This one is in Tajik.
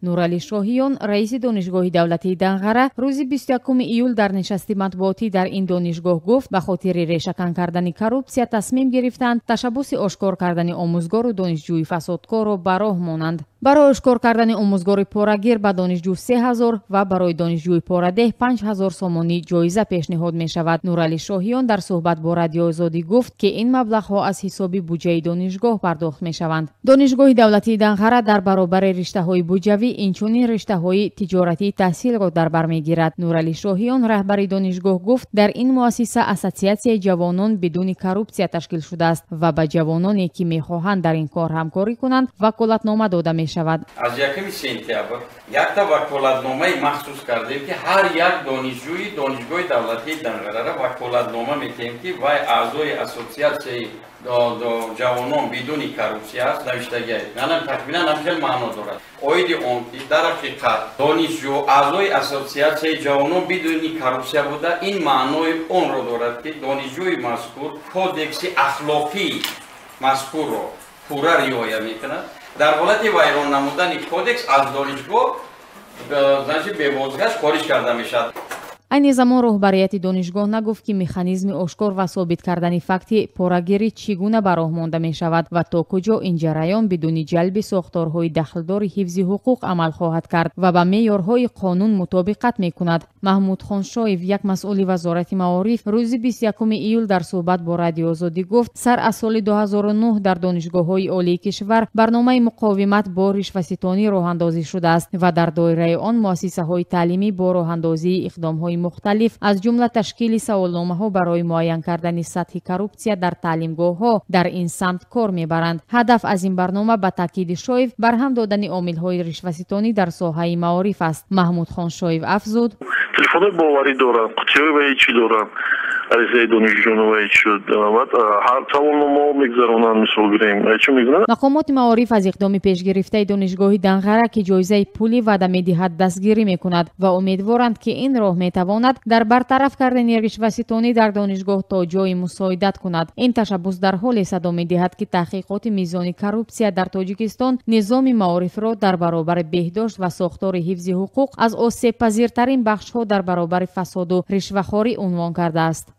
Нуралӣ Шоҳиён, раиси Донишгоҳи давлатии Данғара, рӯзи 21 июл дар нишасти матбуотӣ дар ин донишгоҳ гуфт, ба хотири решакан кардани коррупсия тасмим гирифтанд ташаббуси ошкор кардани омӯзгору донишҷӯи фасодкорро ба роҳ монанд. Барои ошкор кардани омӯзгори порагир ба донишҷӯ 3000 ва барои донишҷӯи порадеҳ 5000 сомонӣ ҷоиза пешниҳод мешавад. Нуралӣ Шоҳиён дар суҳбат бо Радиои Озодӣ гуфт, ки ин маблағҳо аз ҳисоби буҷаи донишгоҳ пардохт мешаванд. Донишгоҳи давлатии Данғара дар баробари риштаҳои буҷавӣ инчунин риштаҳои тиҷоратии таҳсилро дар бар мегирад. Нуралӣ Шоҳиён, раҳбари донишгоҳ, гуфт, дар ин муассиса Ассотсиатсияи ҷавонон бидуни коррупсия ташкил шудааст ва ба ҷавононе, ки мехоҳанд дар ин кор ҳамкорӣ кунанд, ваколатнома дода мешавад. Аз 1 сентябр якта ваколатномаи махсус кардем, ки ҳар як донишҷӯи Донишгоҳи давлатии Данғарара ваколатнома метиҳем, ки вай аъзои Ассотсиатсияи ҷавонон бидуни коррупсия аст. Навиштагиа тақрибан ҳам хел маъно дорад, оиди он ки дар ҳақиқат донишҷӯ аъзои Ассотсиатсияи ҷавонон бидуни коррупсия буда, ин маънои онро дорад, ки донишҷӯи мазкур кодекси ахлоқии мазкурро пурра риоя мекунад. Дар ҳолати вайрон намудани кодекс аз донишгоҳ, значит, бебозгашт хориҷ карда мешавад. Айни замон роҳбарияти донишгоҳ нагуфт, ки механизми ошкор ва собит кардани факти порагирӣ чӣ гуна ба роҳ монда мешавад ва то куҷо ин ҷараён бидуни ҷалби сохторҳои дахлдори ҳифзи ҳуқуқ амал хоҳад кард ва ба меъёрҳои қонун мутобиқат мекунад. Маҳмуд Хоншоев, як масъули Вазорати маориф, рӯзи 21 июл дар суҳбат бо Радиои Озодӣ гуфт, сар аз соли 2009 дар донишгоҳҳои олии кишвар барномаи муқовимат бо ришваситонӣ роҳандозӣ шудааст ва дар доираи он муассисаҳои таълимӣ бо роҳандозии иқдомҳои мухталиф, аз ҷумла ташкили саволномаҳо барои муайян кардани сатҳи коррупсия дар таълимгоҳҳо, дар ин самт кор мебаранд. Ҳадаф аз ин барнома, ба таъкиди Шоев, барҳам додани омилҳои ришваситонӣ дар соҳаи маориф аст. Маҳмуд Хоншоев афзуд: Телефонҳои боварӣ доранд, қутиҳои ваи чӣ доранд, аризаи донишҷӯён ваи чӣ, баъд ҳар саволномаҳо мегузаронанд, мисол гирем, чӣ мегузаронанд. Мақомоти маориф аз иқдоми пешгирифтаи Донишгоҳи Данғара, ки ҷоизаи пулӣ ваъда медиҳад, дастгирӣ мекунад ва умедворанд, ки ин роҳ метавонад дар бартараф кардани ришваситонӣ дар донишгоҳ то ҷои мусоидат кунад. Ин ташаббус дар ҳоле садо медиҳад, ки таҳқиқоти мизони коррупсия дар Тоҷикистон низоми маорифро дар баробари беҳдошт ва сохтори ҳифзи ҳуқуқ аз осебпазиртарин бахшҳо дар баробари фасоду ришвахорӣ унвон кардааст.